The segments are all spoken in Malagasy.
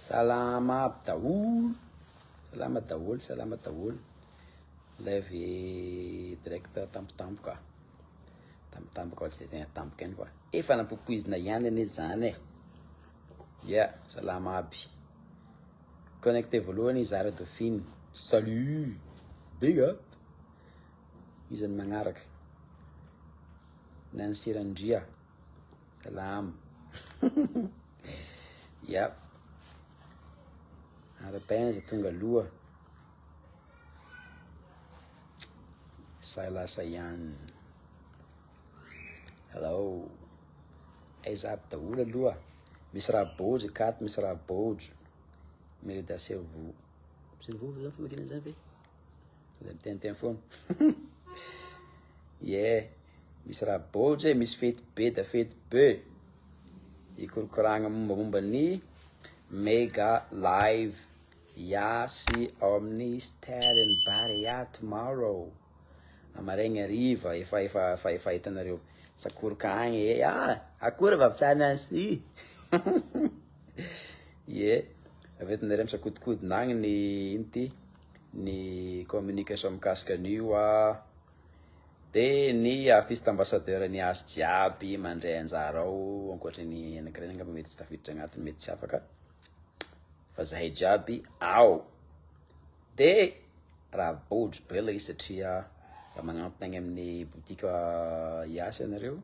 Salama aby daholo, salama daholo, salama daholo. Live direct tampotampoka, tampotampoka fa tsy de tegna tampoka ihany fa efa nampoipoizina ihany anie zany e. Yeah, salama aby. Connecté voalohany Zara Dauphine, salut, big up. Iza ny magnaraka? Nancy Randria. Salama. Ya. Arapaina zay tonga aloha. Zay lasa ihany. Hello. Aiza aby daholo aloha. Misy raha bôjo akato, misy raha bôjo. Merida cerveau. Cerveau zany famakiana an'izany ve? Sady miteniteny foana. Yeah, misy raha bôjo e, misy fety be da fety be. Ikorokoragna mombamomba ny Mega Live Yas ao amin'ny Stade ny Barea tomorrow. Amaregny hariva, efa efa efa efa hitanareo sakoroka agny e. Ah, akory avy tsara Nancy. Yeah, avy eto nareo misakodikodina agny ny ino ty? Ny communication mikasika an'io a, de ny artiste ambassadeur ny Yas jiaby mandray anjara ao ankoatry ny anakiray angamba mety tsy tafiditra agnatiny mety tsy afaka fa zahay jiaby ao, de raha bôjo be lay izy satria raha magnantona agny amin'ny boutique Yas ianareo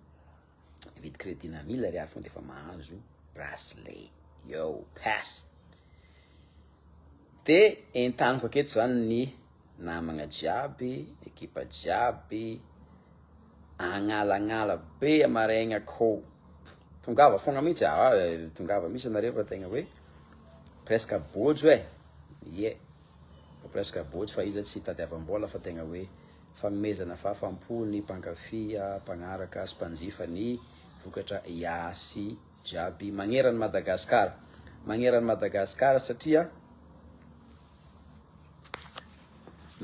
mividy crédit na mille ariary fogna de efa mahazo bracelet, yo pass. De entaniko aketo zany ny namagna jiaby, ekipa jiaby, agnalagnala be amaregna akô, tongava fogna mintsy ah, tongava mintsy anareo fa tegna hoe presque bôjo eh, ie, fa presque bôjo fa io zany tsy itadiavam-bôla fa tegna hoe fagnomezana fahafampo ny mpankafy, mpagnaraka sy mpanjifa ny vokatra Yas. Jiaby magneran'i Madagascar magneran'i Madagascar satria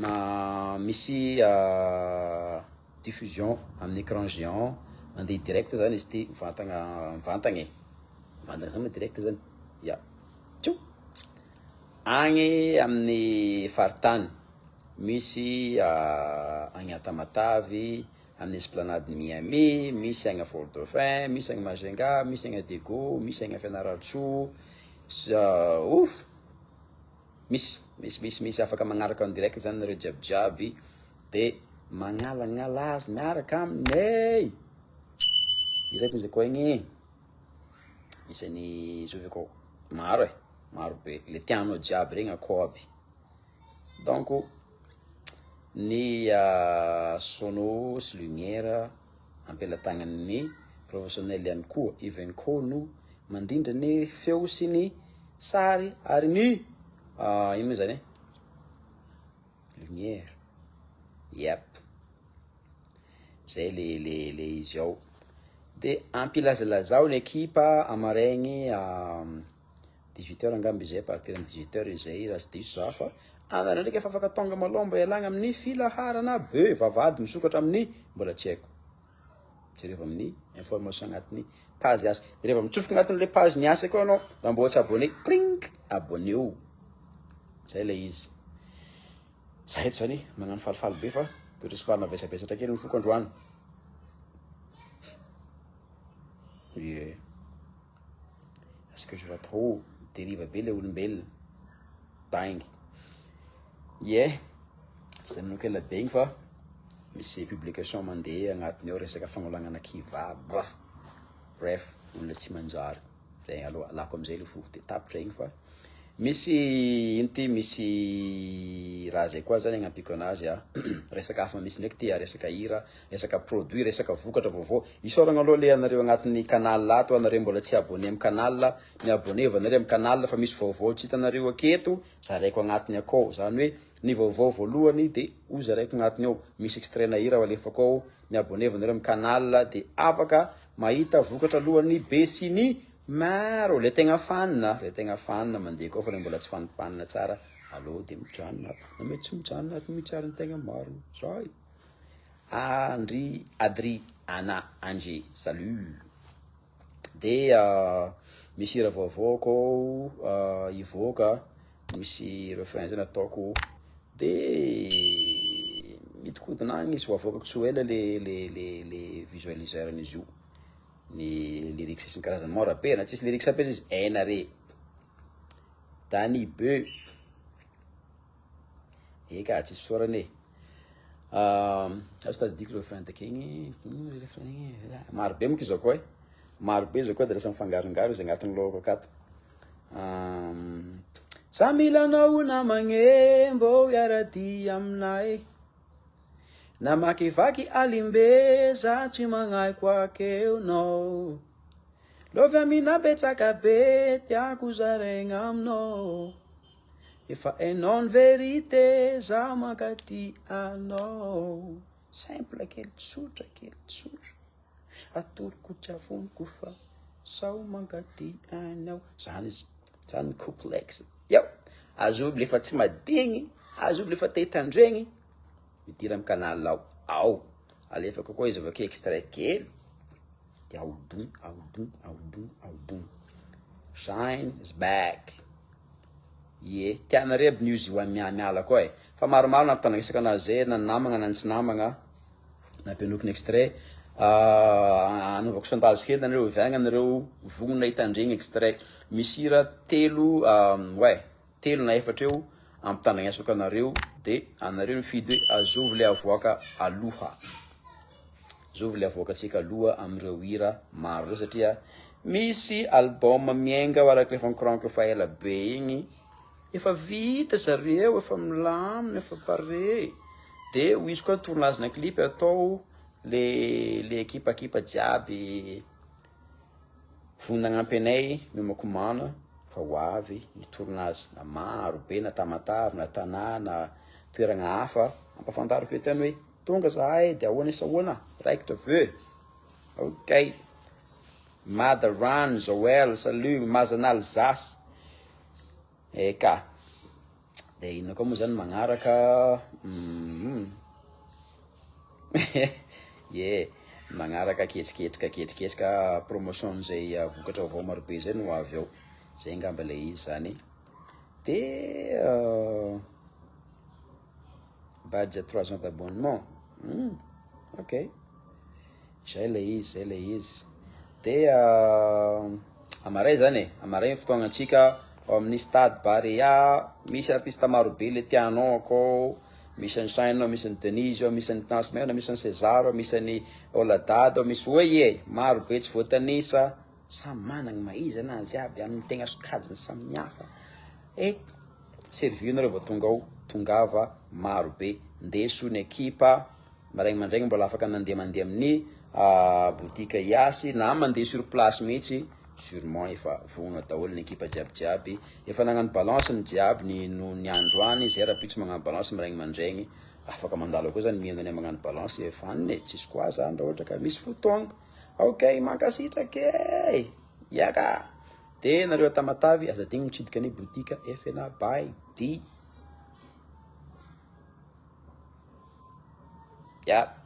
na misy diffusion amin'ny écran géant mandeha direct zany izy ity mivantagna mivantagna e mivantagna zany moa direct zany ya tio agny amin'ny faritany misy agny Tamatavy Amin'ny esplanade Miami, misy agny Fort Dauphin, misy agny Majunga, misy agny Diego, misy agny Fianarantsoa, ouf! Misy, misy, misy, misy afaka magnaraka en direct zany nareo jiaby jiaby de magnalagnala azy miaraka aminay. Iraiko izy koa igny, isan'ny zovy akao, maro e, maro be, le tianao jiaby regny akao aby. Donc ny sono sy lumière ampelatagnan'ny professionnel ihany koa Ivenco no mandrindra ny feo sy ny sary ary ny ino moa zany e lumière, yep, zay le le le izy ao de ampilazalazao ny ekipa amaregny 18 heures angamba izay, à partir ny 18 heures izay raha tsy diso za fa anareo ndraiky efa afaka tonga malôha mba ialagna amin'ny filaharana be, vavahady misokatra amin'ny mbola tsy haiko, jereo amin'ny information agnatin'ny page asa, de rehefa mitsofoka agnatin'le page ny asa koa anao raha mbola tsy abonné cling abonneo, zay le izy, za eto zany magnano falifaly be fa toetra somary navesabesatra kely ny foko androany, ie. Parce que je vois trop deriva be le olombelona. Dingue. Yeah, tsy de nanomboka ela be igny fa misy publication mandeha agnatiny ao resaka fagnolagnana kivà, bref, bref, olona tsy manjary. Zay aloha alako amizay le fo de tapitra igny fa misy ino ty misy raha zay koa zany agnampiko anazy a, resaka hafa misy ndraiky ty a, resaka hira, resaka produit, resaka vokatra vaovao. Isaoragna aloha le anareo agnatin'ny canal ato, anareo mbola tsy abonné amin'ny canal, mi-abonner va nareo amin'ny canal fa misy vaovao tsy hitanareo aketo, zaraiko agnatiny akao, zany hoe ny vaovao voalohany de ho zaraiko agnatiny ao, misy extrait-na hira ho alefako ao, mi-abonner va nareo amin'ny canal de afaka mahita vokatra alohan'ny be sy ny maro, le tegna fan, le tegna fan mandeha koa fa le mbola tsy fanimpanina tsara aleo de mijanona ato, na mety tsy mijanona ato mihitsy ary ny tegna marina, zay. Andry Adri Ana Ange salut de. Misy hira vaovao akao hivoaka, misy refrain zay nataoko de mihidikodina agny izy ho avoakako tsy ho ela le le le le visualiseur-n'izy io, ny lyrics sy ny karazany mora be na tsisy lyrics aby aza izy hainare. Dany Beu, eka tsisy fisaorana e, azo tadidiko refrain takeo igny, ino le refrain igny, maro be monko izy akao e, maro be izy akao de lasa mifangarongaro izy agnatin'ny lohako akato. Za mila anao ho namagna e, mbô hiara-dia aminay e, Namakivaky alimbe za tsy magnahy ko akeo nao Love amina betsaka be tiako zaraigna aminao Efa hainao ny vérité za mankatia anao Simple kely tsotra kely tsotra Atoroko tsy avoniko fa sao mankatia anao Zany izy, zany ny complexe Yo! Azovy le fa tsy madigny, azovy le fa te hitandregny Midira am canal ao, ao alefako koa izy avakeo extrait kely de aodon aodon aodon aodon Shine is back ie tianareo aby news io miala koa e fa maromaro nampitandrenesako anazy zay na ny namagna na ny tsy namagna nampianoko ny extrait anaovako sondage kely nareo avy agny nareo vognona hitandregny extrait misy hira telo ouais. Telo na efatra eo ampitandrenesako anareo de anareo mifidy hoe azovy le avoaka aloha, azovy le avoakantsika aloha amin'ireo hira maro reo satria misy album miainga ao araka le efa nikoragniko efa ela be igny, efa vita zareo, efa milamina, efa pare, de ho hisy koa tournage-na clip atao le le ekipakipa jiaby. Vonona hagnampy anay miomakomana fa ho avy ny tournage na maro be na Tamatave na Tana na toeragna hafa, ampahafantariko eto ihany hoe tonga zahay de ahoana sy ahoana, raikitra veuh, ok, Mada run, Joel, salut, Mazana Alsace, eka, de inona koa moa zany magnaraka Ie, magnaraka ketriketrika ketriketrika promotion zay vokatra vaovao marobe zay no ho avy ao, zay angamba le izy zany, de badge 3 ans d'abonnement, ok, zay le izy, zay le izy, de amaray zany e, amaray ny fotoagnantsika ao amin'ny stade Barea, misy artiste marobe le tianao akao. Misy an'i Shine ao, misy an'i Denise ao, misy an'i Tence Mena, misy an'i César ao, misy an'i Oladada ao, misy oay e! Maro be tsy voatanisa, samy managna ny maha izy anazy aby amin'ny tegna sokajiny samihafa e! Servio nareo vao tonga ao, tongava maro be, ndeso ny ekipa, maraigny mandraigny mbola afaka nandeha mandeha amin'ny boutique Hiasy na mandeha sur place mihitsy. Surement efa vonona daholo ny ekipa jiaby jiaby, efa nagnano balance ny jiaby ny no ny androany, zay rapitso magnano balance maraigny mandraigny, afaka mandalo akeo zany mihenana ny magnano balance efa anona e, tsisy quoi zany raha ohatra ka misy fotoagna, ok mankasitraka e, yaka, de nareo a Tamatavy aza adigno mitsidika ny boutique FNA by D, ya.